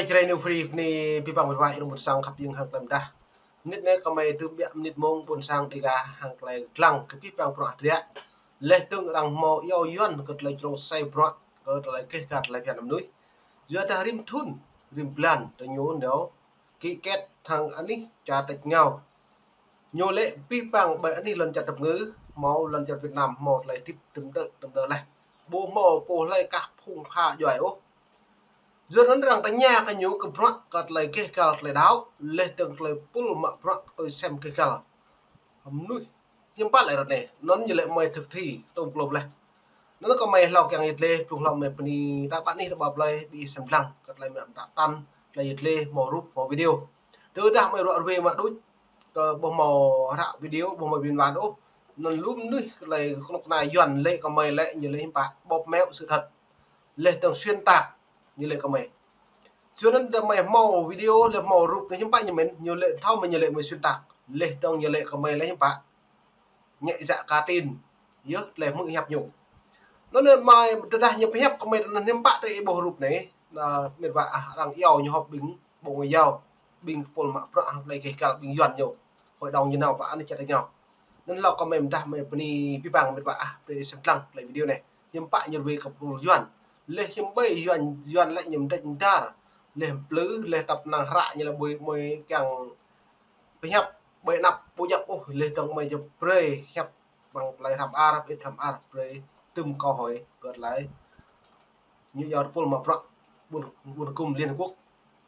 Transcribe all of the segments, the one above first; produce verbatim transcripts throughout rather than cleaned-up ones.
Jrai New Free bơni abih bang met wa ih rong ƀôn sang khăp ƀing hăng tơlơi mơdah. Mơnit anai kơmơi tŭ ƀiă mơnit mông ƀôn sang Dega hăng tơlơi lăng kơ abih bang bruă hơdră. Laih dơ̆ng arăng hmâo iâu Yuan kơ tơlơi črông sai bruă, kơ tơlơi keh kar tơlơi phiăn mơnuih. Yua dah rĭm thŭn, rĭm blan, tơ ñu nao ký kết hăng anih čar tač rơngiao. Ñu lĕ abih bang ƀơi anih lŏn čar tơpơngư, hmâo lŏn čar Việt Nam, hmâo tơlơi hơdip tơm tơ̆, tơm tơ̆ laih. Ƀu hmâo pô hlơi kah phung pha djuai ôh. Yua anŭn arăng tơña kơ ñu kơ bruă kơ tơlơi keh kar tơlơi đaŏ, laih dơ̆ng tơlơi pul mă bruă tui sem keh kar. Mơnuih hiư̆m pă lĕ ră anai, anŭn ñu lĕ mơi thực thi tôm klôm laih. Anŭn kơmơi hlâo kiăng yơh lĕ, blung hlâo mơi bơni ta ƀă anih ta ƀă plơi, ƀing sem lăng, kơ tơlơi mơak mơta tăn, tơlơi yơh lĕ, hmâo rup, hmâo video. Tơdah mơi ruă rơwe mă đôč, kơ ƀu hmâo hră video, ƀu hmâo biên bản ôh. Anŭn lu mơnuih tơlơi kơnuk kơna Yuan lĕ kơmơi lĕ, ñu lĕ hiư̆m pă, bóp méo sự thật. Laih dơ̆ng xuyên tạc, ñu lĕ kơmơi. Yua anŭn dah mơi hmâo video, lĕ hmâo rup anai hiư̆m pă ñu mĭn, ñu lĕ thâo mơi ñu lĕ mơi xuyên tạc. Laih dơ̆ng ñu lĕ kơmơi lĕ hiư̆m pă. Nhẹ dạ cả tin. Yơh, tơlơi hmư̆ hiăp ñu. Anŭn anai mơi tơdah ñu pơhiăp kơmơi anŭn hiư̆m pă tơ ih ƀuh rup anai. Anŭn met wa ah arăng iâu ñu họp ƀing, Bộ Ngoại giao, ƀing pul mă bruă hăng tơlơi keh kar ƀing Yuan ñu. Hội đồng ñu nao pơ anih čar tač rơngiao. Anŭn hlâo kơmơi mơdah mơi bơni abih bang met wa ah, brơi sem lăng tơlơi video anai. Hiư̆m pă ñu rơwe kơ pul Yuan. Laih hiư̆m ƀơi Yuan, Yuan lĕ ñu mơdêč mơdar. Laih plư, laih tăp năng hră ñu lĕ ƀu mơi kiăng pơhiăp ƀơi anăp ƀu djŏp ôh, laih dơ̆ng mơi djŏp brơi hiăp ƀăng tơlơi hrăm ar, ƀit hrăm ar, brơi tơm cơ hội kơ tơlơi ñu iâu pul mă bruă ƀuôn, ƀuôn gum Liên Hợp Quốc.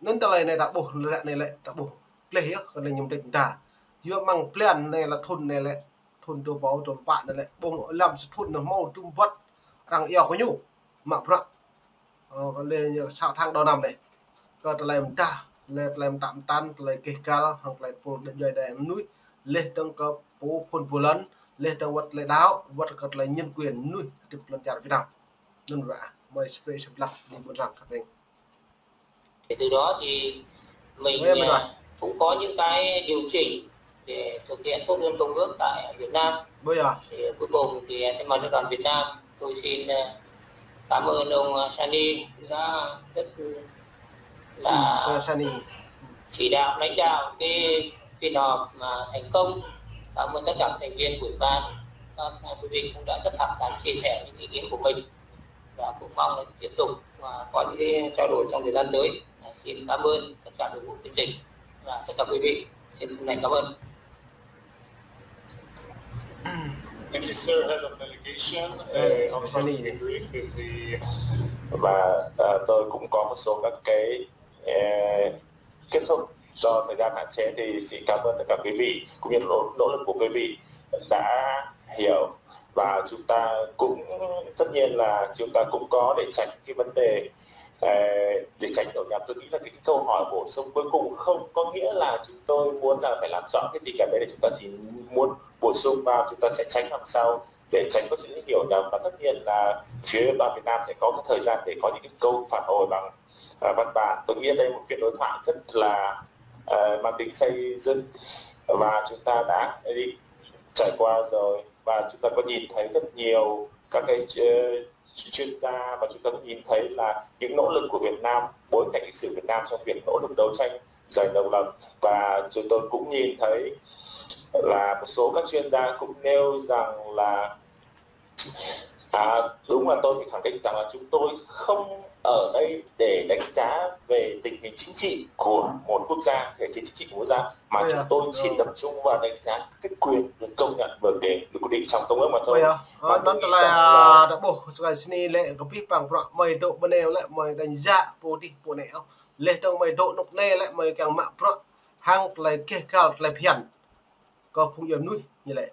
Anŭn tơlơi anai ta ƀuh, ră anai lĕ ta ƀuh. Tơlơi yơh, kơ tơlơi ñu mơdêč mơdar. Yua mơ̆ng blan anai lĕ thŭn anai lĕ, thŭn dua rơbâo dua pluh pă anai lĕ, ƀuh lăm sa thŭn anai hmâo tơm wơ̆t arăng iâu kơ ñu mă bruă. Ơ, kơ lĕ ñu sa tháng đầu năm anai. Kơ tơlơi mơdah, lĕ tơlơi mơtă mơtăn, tơlơi keh kar, hăng tơlơi pul đe djuai đe mơnuih, laih dơ̆ng kơ pô phŭn pô lŏn, laih dơ̆ng wơ̆t tơlơi đaŏ, wơ̆t kơ tơlơi nhân quyền mơnuih, hơdip lŏn čar Việt Nam. Anŭn ră, mơi sprê sem lăng ƀing ƀôn sang khăp ƀing. Thì từ đó thì mình, Mơi, mơi à, nói. Cũng có những cái điều chỉnh để thực hiện tốt hơn công ước tại Việt Nam. Bây giờ. Thì cuối cùng thì thay mặt cho đoàn Việt Nam, tôi xin, ờ, cảm ơn ông, ờ, Sani đã rất là, ừ, Sir Sani, chỉ đạo lãnh đạo cái phiên họp mà thành công. Cảm ơn tất cả thành viên của ủy ban. Các quý vị cũng đã rất thẳng thắn chia sẻ những ý kiến của mình. Và cũng mong là tiếp tục, à, có những cái trao đổi trong thời gian tới. À, xin cảm ơn tất cả đội ngũ chương trình và tất cả quý vị. Xin chân thành cảm ơn. Thank you, sir, head of delegation. Ờ, ờ, ông Sani Phan này. Và, à, tôi cũng có một số các cái, ờ, kết thúc do thời gian hạn chế thì xin cảm ơn tất cả quý vị cũng như nỗ, nỗ lực của quý vị đã hiểu, và chúng ta cũng, tất nhiên là chúng ta cũng có để tránh cái vấn đề, ờ, để tránh hiểu nhầm. Tôi nghĩ là cái câu hỏi bổ sung cuối cùng không có nghĩa là chúng tôi muốn là phải làm rõ cái gì cả, đấy là chúng ta chỉ muốn bổ sung vào, chúng ta sẽ tránh làm sao để tránh có sự hiểu nhầm. Và tất nhiên là phía đoàn Việt Nam sẽ có cái thời gian để có những cái câu phản hồi bằng, à, văn bản. Tôi nghĩ đây là một phiên đối thoại rất là, ờ, mang tính xây dựng và chúng ta đã đi trải qua rồi, và chúng ta có nhìn thấy rất nhiều các cái, ờ, chuyên gia, và chúng ta cũng nhìn thấy là những nỗ lực của Việt Nam, bối cảnh lịch sử Việt Nam trong việc nỗ lực đấu tranh giành độc lập. Và chúng tôi cũng nhìn thấy là một số các chuyên gia cũng nêu rằng là À, đúng là tôi phải khẳng định rằng là chúng tôi không ở đây để đánh giá về tình hình chính trị của một quốc gia, thể chế chính trị của một quốc gia, mà chúng tôi chỉ tập trung vào đánh giá cái quyền được công nhận và được, được quy định trong công ước mà thôi. Ơ, anŭn tơlơi ta ƀuh, sơkai sini lĕ kơ abih bang bruă mơi dŏ ƀơi anai lĕ mơi đánh giá pô dih pô anai. Laih dơ̆ng mơi dŏ rơnŭk anai lĕ mơi kiăng mă bruă hăng tơlơi keh kar tơlơi phiăn kơ phung djuai mơnuih ñu lĕ.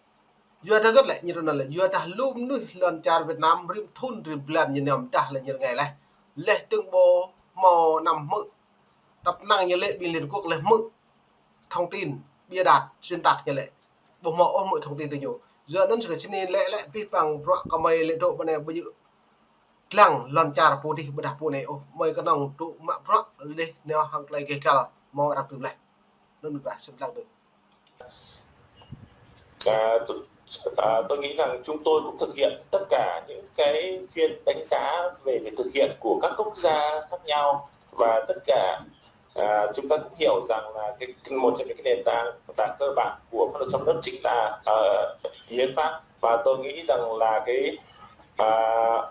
Yua dah hơget lĕ ñu rơnŭk anŭn lĕ, yua dah lu mơnuih lŏn čar Việt Nam rĭm thŭn rĭm blan ñu nao mơdah lĕ ñu rơngai laih. Laih dơ̆ng ƀu hmâo anăm hmư̆. Tăp năng ñu lĕ ƀing Liên Hợp Quốc lĕ hmư̆ thông tin bịa đặt, xuyên tạc ñu lĕ. Ƀu hmâo ôh hmư̆ thông tin tui ñu. Yua anŭn sơkai sini lĕ, lĕ abih bang bruă kơmơi lĕ dŏ ƀơi anai ƀu djơ̆ lăng lŏn čar pô dih ƀôdah pô anai ôh. Mơi kơnơ̆ng dŏ mă bruă laih nao hăng tơlơi keh kar hmâo arăng tŭ laih. Anŭn ƀu ƀah sem lăng tui. À, tôi, à, tôi nghĩ rằng chúng tôi cũng thực hiện tất cả những cái phiên đánh giá về việc thực hiện của các quốc gia khác nhau, và tất cả À, chúng ta cũng hiểu rằng là cái, một trong những cái nền tảng, tảng cơ bản của pháp luật trong nước chính là, ờ, hiến pháp. Và tôi nghĩ rằng là cái, à,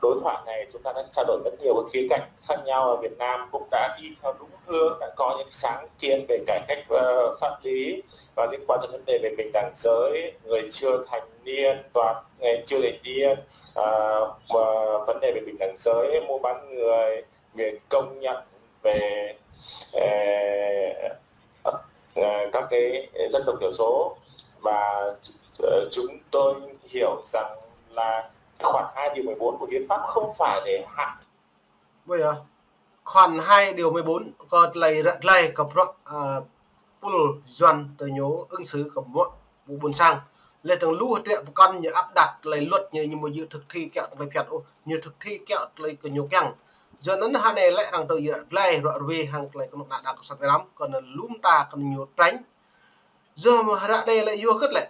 đối thoại này chúng ta đã trao đổi rất nhiều cái khía cạnh khác nhau. Việt Nam cũng đã đi theo đúng hướng, đã có những sáng kiến về cải cách, ờ, pháp lý và liên quan đến vấn đề về bình đẳng giới, người chưa thành niên, toàn người chưa thành niên, à, và vấn đề về bình đẳng giới, mua bán người, về công nhận về, ờ, ờ, các cái dân tộc thiểu số. Và, ờ, chúng tôi hiểu rằng là khoản hai điều mười bốn của hiến pháp không phải để hạn Bây giờ, khoản hai điều mười bốn, kơ tơlơi ră glai kơ bruă, à, pul Yuan tơ ñu ứng xử kơ bruă ƀu ƀuôn sang. Lĕ tơ̆ng lu hơdră pơkŏn ñu áp đặt tơlơi luật ñu, ñu ƀu djơ̆ thực thi kiăo tơlơi phiăn ôh, ñu thực thi kiăo tơlơi kơ ñu kiăng. Yua anŭn hơnai lĕ arăng tơ ră glai ruă rơwe hăng tơlơi kơnuk kơna Đảng Cộng sản Việt Nam, kơ anŭn lŏm ta kơ ñu tránh. Yua mơ̆ ră anai lĕ yua hơget lĕ,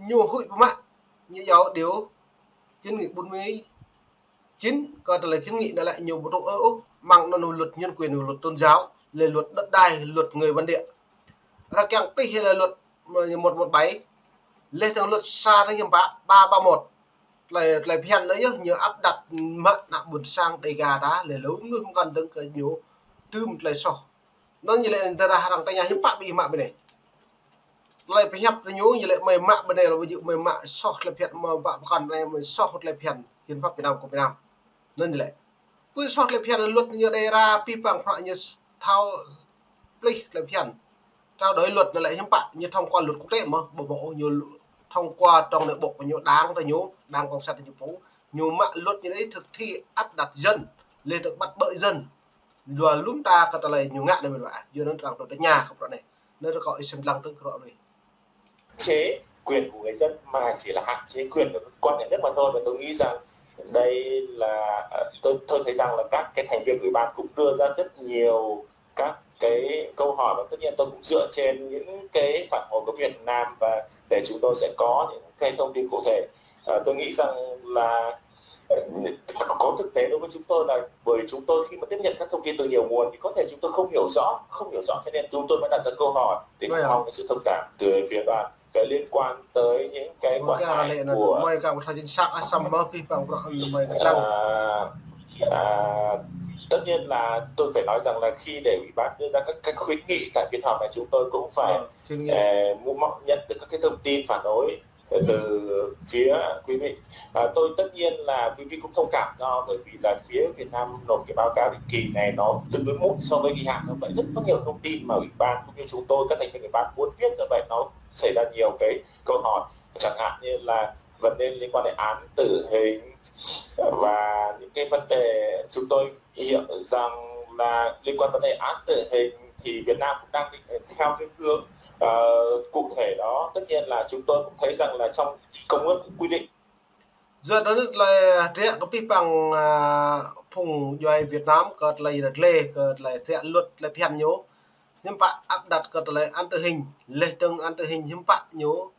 ñu huĭ pơmă, ñu iâu điều kiến nghị bốn mươi chín, kơ tơlơi kiến nghị anai lĕ ñu ƀu tŭ ôh, mơ̆ng anŭn luật nhân quyền, luật tôn giáo, lĕ luật đất đai, luật người bản địa. Arăng kiăng pih lĕ luật một một bảy, lĕ tơ̆ng luật sa tơ̆ng hiư̆m pă, ba ba một. Tơlơi, tơlơi phiăn anai yơh ñu áp đặt mă ană ƀuôn sang Đêga ta, lĕ lu mơnuih mơkŏn dơ̆ng kơ ñu tŭm tơlơi soh. Anŭn ñu lĕ tơdah arăng tơña hiư̆m pă ƀing mă bơnai. Tơlơi pơhiăp tơ ñu, ñu lĕ mơi mă bơnai lĕ ƀu djơ̆ mơi mă soh tơlơi phiăn, mơi mă pơkŏn anai mơi soh tơlơi phiăn hiến pháp Việt Nam kơ Việt Nam. Anŭn ñu lĕ. Pơ soh tơlơi phiăn luật ñu đe ra pih păng prăk ñu thâo plih tơlơi phiăn. Trao đổi luật anai lĕ hiư̆m pă ñu thông qua luật quốc tế mơ̆, ƀu mơ̆ ôh ñu thông qua trong nội bộ kơ ñu, đảng tơ ñu, Đảng Cộng sản tơ ñu pô, ñu mă luật ñu đe thực thi áp đặt dân, lĕ tơ̆ng bắt bớ dân. Yua lŏm ta kơ tơlơi ñu ngă anai mơ̆n ƀă, yua anŭn arăng tơ tơña kơ bruă anai. Anŭn rơkâo ih sem lăng tơ̆ng kơ bruă anai. Chế quyền của người dân mà chỉ là hạn chế quyền của cơ quan nhà nước mà thôi. Và tôi nghĩ rằng đây là, ờ, tôi, tôi thấy rằng là các cái thành viên ủy ban cũng đưa ra rất nhiều các cái câu hỏi, và tất nhiên tôi cũng dựa trên những cái phản hồi của Việt Nam và để chúng tôi sẽ có những cái thông tin cụ thể. Ờ, tôi nghĩ rằng là, ờ, có thực tế đối với chúng tôi là bởi chúng tôi khi mà tiếp nhận các thông tin từ nhiều nguồn thì có thể chúng tôi không hiểu rõ, không hiểu rõ, cho nên chúng tôi mới đặt ra câu hỏi để mong cái sự thông cảm từ phía đoàn. Cái liên quan tới những cái khoản hai của, à, à, tất nhiên là tôi phải nói rằng là khi để ủy ban đưa ra các, các khuyến nghị tại phiên họp này, chúng tôi cũng phải, ờ, muốn mong nhận được các cái thông tin phản hồi từ phía quý vị. À, tôi tất nhiên là quý vị cũng thông cảm cho, bởi vì là phía Việt Nam nộp cái báo cáo định kỳ này nó tương đối muộn so với kỳ hạn, do vậy rất có nhiều thông tin mà ủy ban cũng như chúng tôi, các thành viên ủy ban muốn biết, do vậy nó xảy ra nhiều cái câu hỏi, chẳng hạn như là vấn đề liên quan đến án tử hình và những cái vấn đề chúng tôi hiểu rằng là liên quan vấn đề án tử hình thì Việt Nam cũng đang định theo cái hướng, ờ, cụ thể đó. Tất nhiên là chúng tôi cũng thấy rằng là trong công ước quy định. Yua anŭn tơlơi ră kơ pih păng, à, phung djuai Việt Nam kơ tơlơi ră glai, kơ tơlơi ră luật tơlơi phiăn ñu. Hiư̆m pă áp đặt kơ tơlơi án tử hình, lĕ tơ̆ng án tử hình hiư̆m pă ñu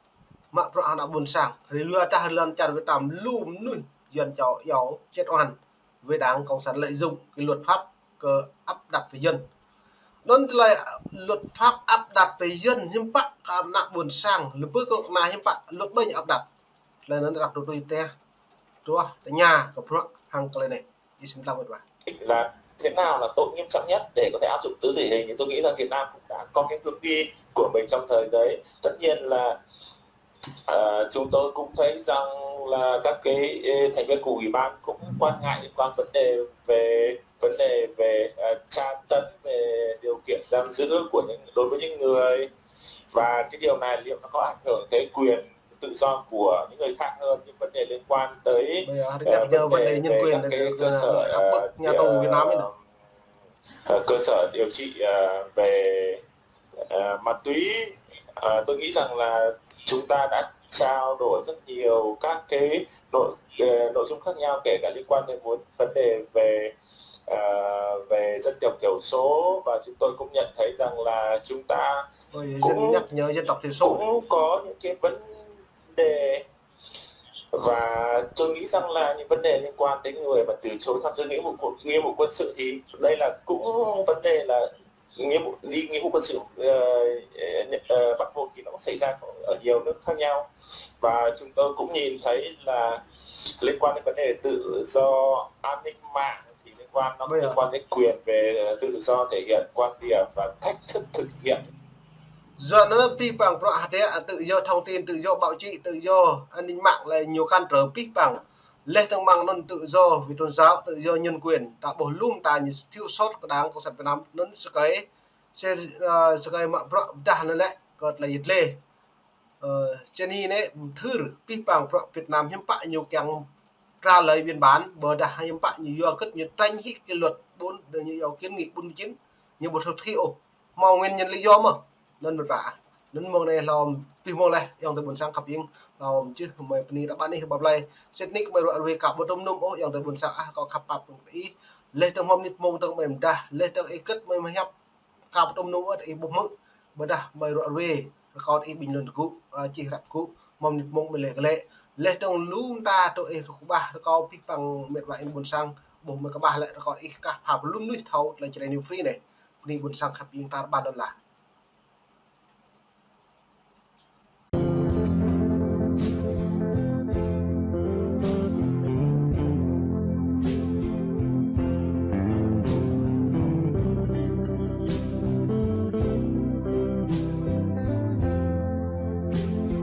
mă bruă hăng ană ƀuôn sang. Ri yua dah lŏn čar Việt Nam lu mơnuih Yuan čô iâu chết oan. Vì Đảng Cộng sản lợi dụng cái luật pháp kơ áp đặt về dân. Anŭn tơlơi luật pháp áp đặt về dân hiư̆m pă kơ ană ƀuôn sang, lơ̆m pơ kơ ană hiư̆m pă luật ƀing áp đặt. Tơlơi anŭn arăng tui tui teh, tui tơña kơ bruă hăng tơlơi anai. Ih sem lăng mơ̆n ƀă. Là thế nào là tội nghiêm trọng nhất để có thể áp dụng tứ tử hình, thì tôi nghĩ rằng Việt Nam cũng đã có cái hướng đi của mình trong thời gian. Tất nhiên là, ờ, chúng tôi cũng thấy rằng là các cái, ê, thành viên của ủy ban cũng quan ngại liên quan vấn đề về, vấn đề về, ờ, tra tấn, về điều kiện giam giữ của những, đối với những người, và cái điều này liệu nó có ảnh hưởng tới quyền tự do của những người khác hơn, những vấn đề liên quan tới, ờ, vấn đề về các cái cơ sở, ờ, ờ, cơ sở điều trị, ờ, về, ờ, ma túy. Ờ, tôi nghĩ rằng là chúng ta đã trao đổi rất nhiều các cái nội, ờ, nội dung khác nhau, kể cả liên quan đến muốn, vấn đề về, ờ, về dân tộc thiểu số, và chúng tôi cũng nhận thấy rằng là chúng ta cũng, cũng có những cái vấn đề, và tôi nghĩ rằng là những vấn đề liên quan đến người mà từ chối tham gia nghĩa vụ, nghĩa vụ quân sự thì đây là cũng vấn đề là nghĩa vụ, đi nghĩa vụ quân sự, ờ, ờ, bắt buộc thì nó cũng xảy ra ở nhiều nước khác nhau. Và chúng tôi cũng nhìn thấy là liên quan đến vấn đề tự do an ninh mạng thì liên quan, nó liên quan đến quyền về tự do thể hiện quan điểm và cách thức thực hiện. Yua anŭn pih pang bruă hơdră tự do thông tin, tự do báo chí, tự do an ninh mạng lĕ ñu kăn trơ pih pang. Leh tơ̆ng mơ̆ng anŭn tự do về tôn giáo, tự do nhân quyền, ta ƀuh lŏm ta ñu thiểu số kơ Đảng Cộng sản Việt Nam anŭn sơkai, sơ-, ơ, sơkai mă bruă pơdah anŭn lĕ kơ tơlơi yit lĕ. Ơ, čơ anai nĕ, thưr pih pang bruă Việt Nam hiư̆m pă ñu kiăng trả lời biên bản, ƀôdah hiư̆m pă ñu yua kơ ñu tránh hĭ kỷ luật ƀôn, ñu yua kiến nghị bốn mươi chín, ñu ƀu thực thi ôh. Hmâo nguyên nhân lý do mơ̆n. Anŭn mơ̆n ƀă. Anŭn mơ̆ng anai hlâo pih mơ̆ng leh, ayŏng adơi ƀôn sang khăp ing, hlâo čih mơi pơni ră ƀă anih ƀă blai. Sĭt nik mơi ruă ruê ka ƀu tŭm nŭm ôh, ayŏng adơi ƀôn sang ah, kâo khăp pap tơ̆ng ih. Leh tơ̆ng hmâo mơnit mơ̆ng tơ̆ng mơi pơdah, leh tơ̆ng ih kơt mơi mơhiăp ka ƀu tŭm nŭm ôh, ih ƀuh mơ̆. Ƀôdah mơi ruă ruê, rơkâo ih bình luận tơgŭ, ơ, čih răp tơgŭ, hmâo mơnit mơ̆ng mơi lĕ kơ lĕ. Leh tơ̆ng lŏm ta tơ ih rơkâo ƀah, rơkâo pih pang mĕt wa ih ƀôn sang, ƀuh mơi kơƀah lĕ rơkâo ih kah pha pơlŭm nuih thâo tơlơi Jrai New Free anai. Pơni ƀôn sang khăp ing tar ƀan lŏn lah.